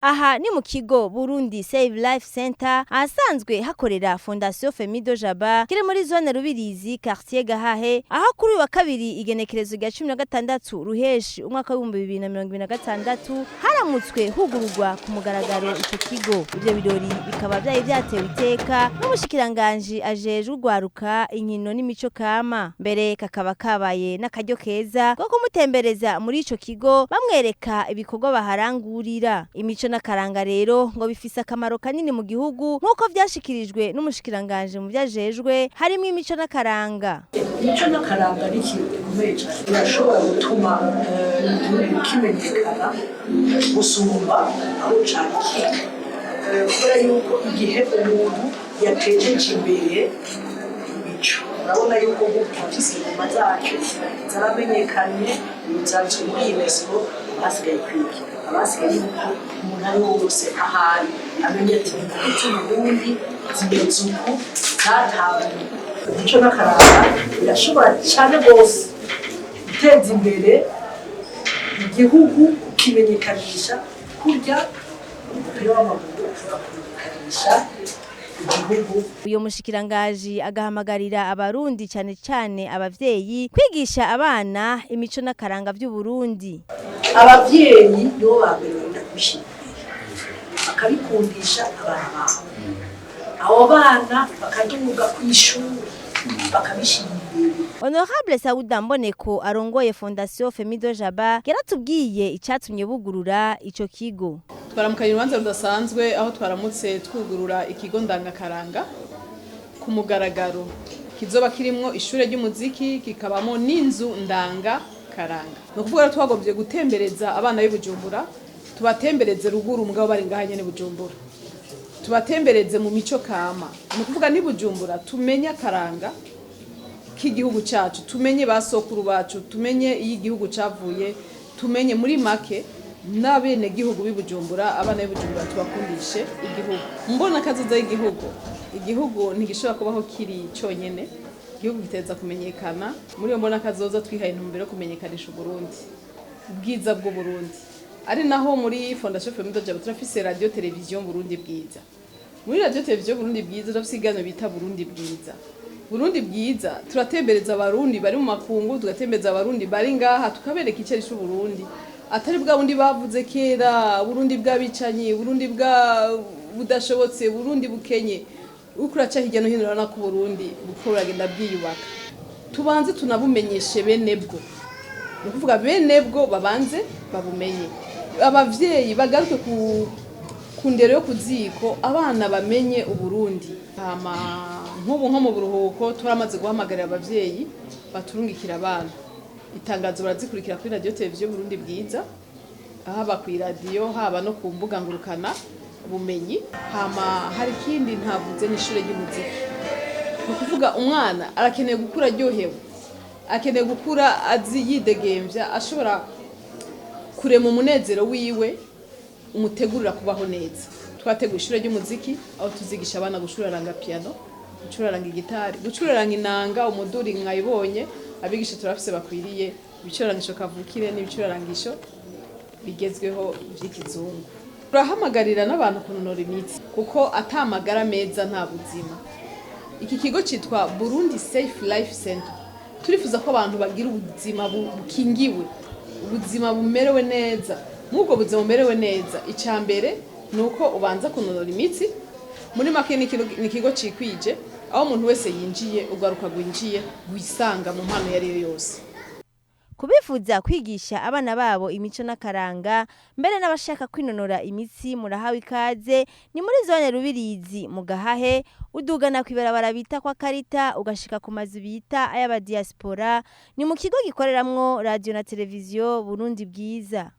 Aha ni mu kigo Burundi Save Life Center, ahasanzwe hakorera Fondation Femido Jaba, kiri muri zone Rubirizi, quartier Gahahe, aho kuri uyu wa kabiri igenekerezo rya 16 Ruheshi umwaka w'2026 haramutswe hugururwa ku mugaragaro ico kigo. Ivyo birori bikaba vyari vyatewe iteka n'umushikiranganji ajejwe urwaruka, inkino n'imico kama. Mbere kakaba kabaye n'akaryo keza ko kumutembereza muri ico kigo, bamwereka ibikorwa baharangurira. Imico n'akaranga rero ngo bifise akamaro kanini mu gihugu, nk'uko vyashikirijwe n'umushikiranganji mu vyajejwe harimwo imico n'akaranga. Imico n'akaranga ni ikintu gikomeye cyane, birashobora gutuma igihugu kimenyekana gusumba aho cari kiri, kubera yuko igihe umuntu yatejeje imbere imico, urabona yuko nk'ubu turafise ingoma zacu zaramenyekanye, zanditswe muri UNESCO. Abasigaye kwiga, abasigaye yuko umuntu ari we wese ahari amenye ati ingoma z'Uburundi zimeze uku, zatanguye. Imico n'akaranga birashobora cyane rwose guteza imbere igihugu, kukimenyekanisha kurya umupira w'amaguru ushobora kumenyekanisha igihugu. Uyo mushikirangaji agahamagarira Abarundi, cane cane abavyeyi, kwigisha abana imico n'akaranga vy'Uburundi. Abavyeyi nibo ba mbere bagenda kubishyira imbere, bakabikundisha abana babo, abo bana bakaduga ku ishuri bakabishyira imbere. Honorable Sauda Mboneko arongoye Fondation Femido Jaba yaratubwiye icatumye bugurura ico kigo. Twaramukanye urubanza rudasanzwe, aho twaramutse twugurura ikigo ndangakaranga ku mugaragaro, kizoba kirimwo ishure ry'umuziki, kikabamo n'inzu ndangakaranga. Ni ukuvuga rero twagombye gutembereza abana b'i Bujumbura, tubatembereze ruguru mugabo bari ngaha nyene Bujumbura, tubatembereze mu mico kama. Ni ukuvuga ni Bujumbura tumenye akaranga k'igihugu cacu, tumenye ba sokuru bacu, tumenye iyo igihugu cavuye, tumenye muri make n'abenegihugu b'i Bujumbura. Abana b'i Bujumbura tubakundishe igihugu. Mbona kazoza y'igihugu, igihugu ntigishobora kubaho kiri conyene, igihugu giteza kumenyekana. Muri iyo mbona kazoza twihaye intumbero yo kumenyekanisha Uburundi, ubwiza bw'Uburundi, ari naho muri Fondation Femido Jaba turafise Radio Television Burundi Bwiza. Muri Radio Television Burundi Bwiza turafise ikiganiro bita Burundi Bwiza. Burundi Bwiza turatembereza Abarundi bari mu makungu, tugatembereza Abarundi bari ngaha, tukabereka icari c'Uburundi atari bwa bundi bavuze kera, Burundi bw'abicanyi, Burundi bwa budashobotse, Burundi bukenye. Uriko uraca hirya no hino urabona ko Uburundi buriko buragenda bwiyubaka. Tubanze tunabumenyeshe bene bwo, ni ukuvuga bene bwo babanze babumenye, abavyeyi bagaruke ku ndero yo ku ziko, abana bamenye Uburundi. Hama nk'ubu nko mu buruhuko turamaze guhamagarira abavyeyi baturungikira abana. Itangazo barazikurikira kuri Radio Televiziyo Burundi Bwiza, haba ku iradiyo, haba no ku mbuga ngurukana bumenyi. Hama hari ikindi ntavuze, n'ishure ry'umuziki. Ni ukuvuga umwana arakeneye gukura aryohewe, akeneye gukura azi yidegemvya, ashobora kurema umunezero wiwe, umutegurira kubaho neza. Twateguye ishure ry'umuziki aho tuzigisha abana gucuraranga piano, gucuraranga igitari, gucuraranga inanga, umuduri mwayibonye. Abigisha turafise bakwiriye, ibicurarangisho kavukire n'ibicurarangisho bigezweho vy'ikizungu. Turahamagarira n'abantu kunonora imitsi, kuko ata magara meza nta buzima. Iki kigo citwa Burundi Safe Life Center. Turifuza ko abantu bagira ubuzima bukingiwe, ubuzima bumerewe neza. Mw'ubwo buzima bumerewe neza, ica mbere ni uko ubanza kunonora imitsi. Muri make ni ikigo cikwije, aho umuntu wese yinjiye, ugaruka rwinjiye wisanga mu mpano iyo ari yo yose. Kubifuza kwigisha abana babo imico n'akaranga, mbere n'abashaka kwinonora imitsi, murahawe ikaze. Ni muri zone Rubirizi mu Gahahe, udugana kw'ibarabara bita kwa Karita, ugashika ku mazu bita ay'abadiaspora. Ni mu kigo gikoreramwo radio na televiziyo Burundi Bwiza.